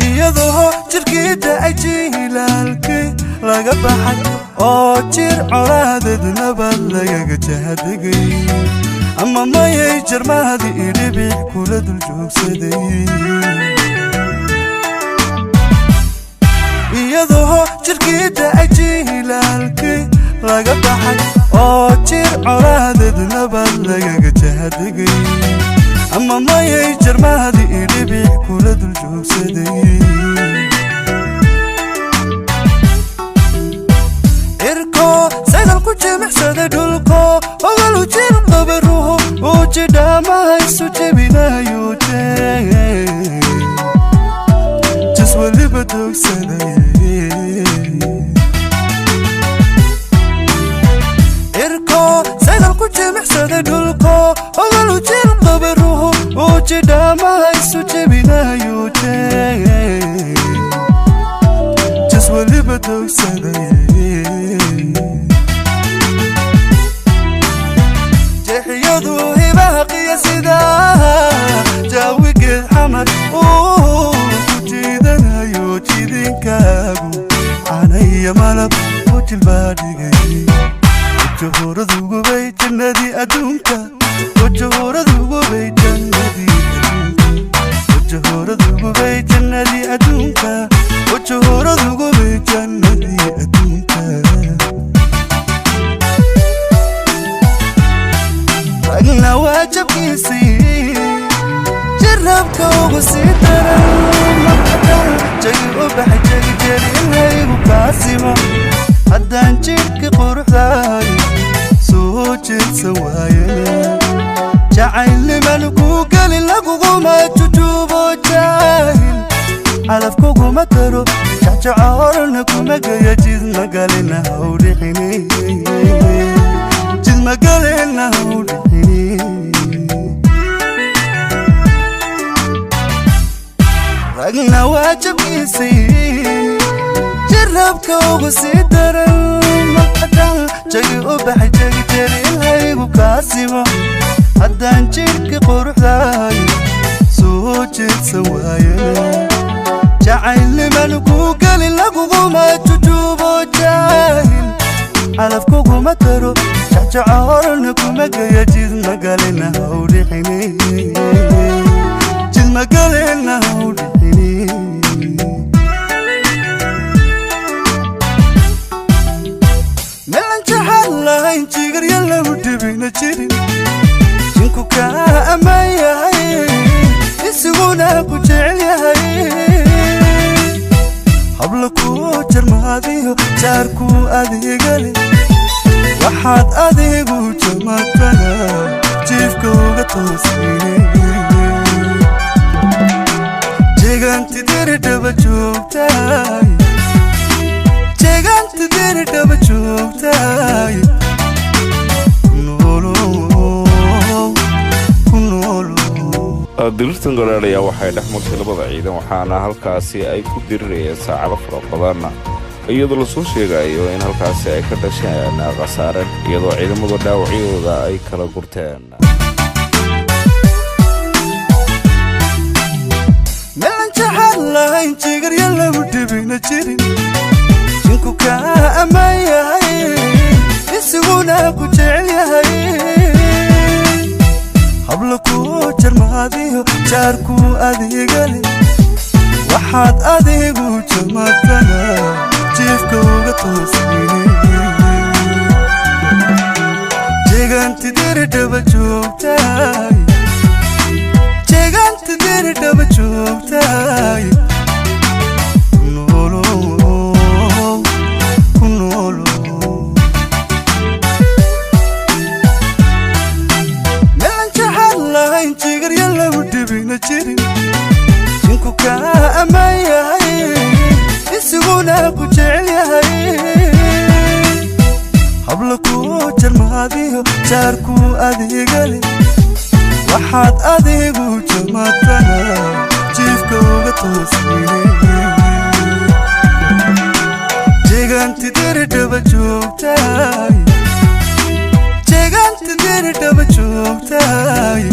Iyadoo jirkii da'ay jiilaalkii laga baxay oo jir colaadeed nabad lagaga jahadegay, ama mayay jarmaadi idhibic kula dul joogsaday. Iyadoo jirkii da'ay jiilaalkii laga baxay oo jir colaadeed nabad lagaga jahadegay, ama mayay jarmaadi idhibic kula dul joogsaday. Cirko sagal ku jimicsaday, dhulko ogalu jir qabaruhu uu jidhaamaha isu jebinayo, jas weliba doogsaday. Cirko sagal ku jimicsaday, dhulko ogalu jir qabaruhu uu jidhaamaha isu jebinayo, jas weliba doogsaday. Jeexiyadu hibahaqiya sida jaawigeed xamar uu ku jiidanayo, jidinkaagu canaya malab ku jilbaa dhigay. Wajahuuradugubay jannadii adduunka, wajahuuradugubay jannadii adduunka, wajahuuradugubay jannadii adduunka, wajahuuradugubay jannadii adduunka. Ragna waajabkiisii jirabka ugu sii daran, markadan jagi u baxay jagi jerinhaygu kaasimo. Haddaan jidhka quruxdaay soo jeedsan waayana, jacaylniman kuu gelin laguguma jujuubo, jaahil calaf kuguma daro, jacjacoorna kuma geya. Jid magalina hawdhixini, jid magalina hawdhixini. Ragna waajabkiisii jirabka ugu sii daran, markadan jagi u baxay jagi jerinhaygu kaasimo. Haddaan jidhka quruxdaay soo jeedsan waayana, jacaylniman kuu gelin laguguma jujuubo, jaahil calaf kuguma daro, jacjacoorna kuma geya. Jid magalina hawdhixini, jid magalina hawdhixini. Melan jaxad lahayn jigarya lagu dhibina jirin, jinku kaa ammaan yahay, isiguna ku jecel yahay. Habla kuu jarmaadiyo jaarkuu adeegale, waxaad adigu jamatana jiifka uga toosine. Jeegaanti diridhaba joogtaay, jeegaanti diridhaba joogtaay, ku noolow, ku noolow. Dirirtan golaadh ayaa waxay dhex martay labada ciidan, waxaana halkaasi ay ku dirirayeen saacado fara badan, iyadoo lasoo sheegayo in halkaasi ay ka dhasheen khasaare, iyadoo ciidamadu dhaawacyadooda ay kala gurteen. Melan jaxad lahayn jigarya lagu dhibina jirin, jinku kaa ammaan yahay, isiguna ku jecel yahay. Habla kuu jarmaadiyo jaarkuu adeegale, waxaad adigu jamatana jiifka uga toosine. Jeegaanti diridhaba joogtaay, jeegaanti diridhaba joogtaay, ku noolow, ku noolow. Melan jaxad lahayn jigarya lagu dhibina jirin, jinku kaa ammaan yahay, isiguna ku jecel yahay. Habla kuu jarmaadiyo jaarkuu adeegale, waxaad adigu jamatana jiifka uga toosine. Jeegaanti diridhaba joogtaay, jeegaanti diridhaba joogtaay.